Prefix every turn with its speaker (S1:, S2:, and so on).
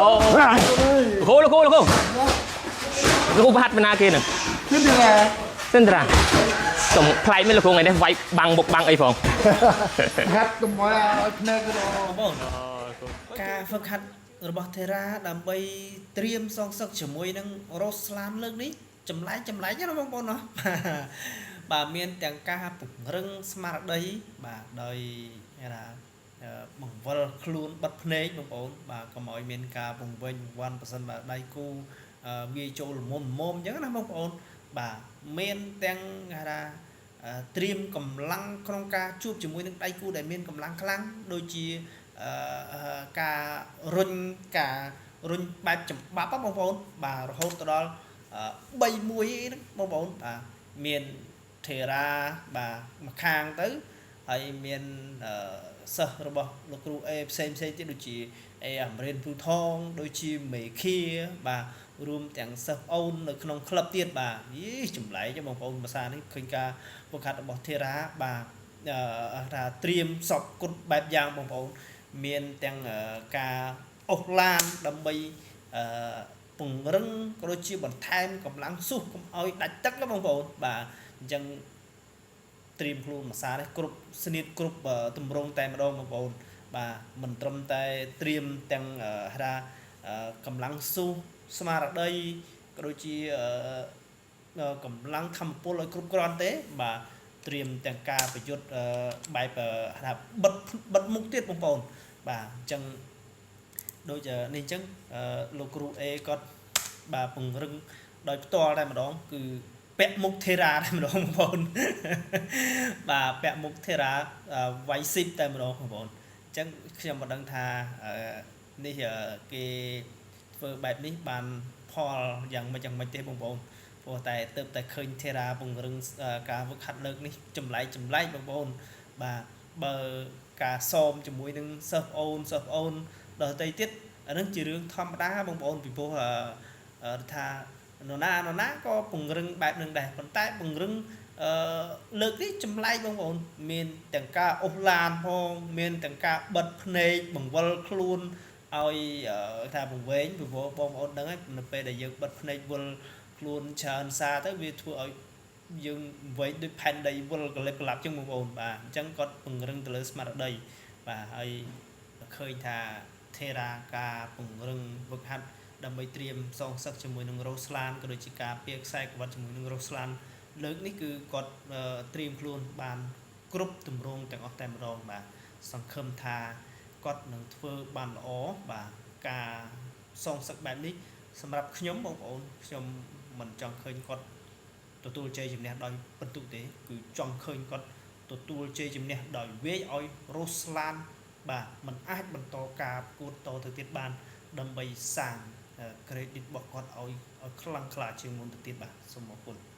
S1: អូគ្រូលោកគ្រូលោកគ្រូលោកគ្រូប្រហាត់បណ្ណាគេហ្នឹង
S2: សិនទេឡា
S1: សិនតារាសុំប្លែកមែនលោកគ្រូថ្ងៃនេះវាយបាំងបុកបាំងអីផង
S2: ហាត់កុំឲ្យភ្នែកទៅ
S3: បងប្អូនការហ្វឹកហាត់របស់ថេរ៉ាដើម្បីត្រៀមសងសឹកជាមួយនឹងរ៉ូស្លានលើកនេះចម្លែកចម្លែកណាបងប្អូនណោះ បាទមានទាំងការពង្រឹងស្មារតីបាទដោយគេថាបង្វិលខ្លួនបិទភ្នែកបងប្អូនបាទកុំឲ្យមានការពង្វេងបង្វាន់ប្រសិនបាទដៃគូវាយចូលល្មមល្មមអញ្ចឹងណាបងប្អូនបាទមានទាំងគេថា ត្រៀមកម្លាំងក្នុងការជួបជាមួយនឹងដៃគូដែលមានកម្លាំងខ្លាំងដូចជាអឺអឺការរុញការរុញបែបចំបាប់ហ៎បងប្អូនបាទរហូតទៅដល់3 1អីហ្នឹងបងប្អូនបាទមានថេរាបាទម្ខាងទៅហើយមានសិស្សរបស់លោកគ្រូអេផ្សេងផ្សេងទៀតដូចជាអេអាមរិនភូថងដូចជាមេឃាបាទរួមទាំងសិស្សអូននៅក្នុងក្លឹបទៀតបាទយីចម្លែកបងប្អូនភាសានេះឃើញការបង្ខាត់របស់ថេរាបាទថាត្រៀមសពគ្រប់បែបយ៉ាងបងប្អូនមានទាំងការអូសឡានដើម្បីអឺពង្រឹងក៏ដូចជាបន្ថែមកម្លាំងស៊ុះកុំឲ្យដាច់ទឹកណាបងប្អូនបាទអញ្ចឹង ត្រៀមខ្លួនមួយសារនេះគ្រប់ស្នៀតគ្រប់ទម្រង់តែម្ដងបងប្អូនបាទមិនត្រឹមតែត្រៀមទាំងហៅថាកម្លាំងស៊ូស្មារតីក៏ដូចជាកម្លាំងធម្មពលឲ្យគ្រប់គ្រាន់ទេបាទត្រៀមទាំងការប្រយុទ្ធបែបហៅថាបិទបិទមុខទៀតបងប្អូនបាទអញ្ចឹងដូចនេះអញ្ចឹងលោកគ្រូអេគាត់បាទពង្រឹងដោយផ្ទាល់តែម្ដងគឺពាក់មុខថេរាតែម្ដងបងប្អូន បាទពាក់មុខថេរាវាយស៊ីបតែម្ដងបងប្អូនអញ្ចឹងខ្ញុំមិនដឹងថានេះគេធ្វើបែបនេះបានផលយ៉ាងម៉េចយ៉ាងម៉េចទេបងប្អូនព្រោះតែទៅតែឃើញថេរាពង្រឹងការវឹកហាត់លើកនេះចម្លែកចម្លែកបងប្អូនបាទបើការសមជាមួយនឹងសិស្សប្អូនសិស្សប្អូនដទៃទៀតអានឹងជារឿងធម្មតាបងប្អូនពីព្រោះថានរណានរណាក៏ពង្រឹងបែបនឹងដែរប៉ុន្តែពង្រឹងអឺលើកនេះចម្លែកបងប្អូនមានទាំងការអូសឡានផងមានទាំងការបិទភ្នែកបង្វិលខ្លួនឲ្យថាបង្វែងពីព្រោះបងប្អូនដឹងហើយនៅពេលដែលយើងបិទភ្នែកវិលខ្លួនច្រើនសារទៅវាធ្វើឲ្យយើងវែងដូចផែនដីវិលកលិបកលាប់ចឹងបងប្អូនបាទអញ្ចឹងគាត់ពង្រឹងទៅលើស្មារតីបាទហើយឃើញថាថេរាការពង្រឹងវឹកហាត់ដើម្បីត្រៀមសងសឹកជាមួយនឹងរ៉ូស្លានក៏ដូចជាការពៀខ្សែក្រវ៉ាត់ជាមួយនឹងរ៉ូស្លានលើកនេះគឺគាត់ត្រៀមខ្លួនបានគ្រប់ទម្រង់ទាំងអស់តែម្ដងបាទសង្ឃឹមថាគាត់នឹងធ្វើបានល្អបាទការសងសឹកបែបនេះសម្រាប់ខ្ញុំបងប្អូនខ្ញុំមិនចង់ឃើញគាត់ទទួលជ័យជំនះដោយពិន្ទុទេគឺចង់ឃើញគាត់ទទួលជ័យជំនះដោយវាយឲ្យរ៉ូស្លានបាទมันអាចបន្តការប្រកួតតទៅទៀតបានដើម្បីសាង credit របស់គាត់ឲ្យខ្លាំងក្លាជាងមុនទៅទៀតបាទសូមអរគុណ។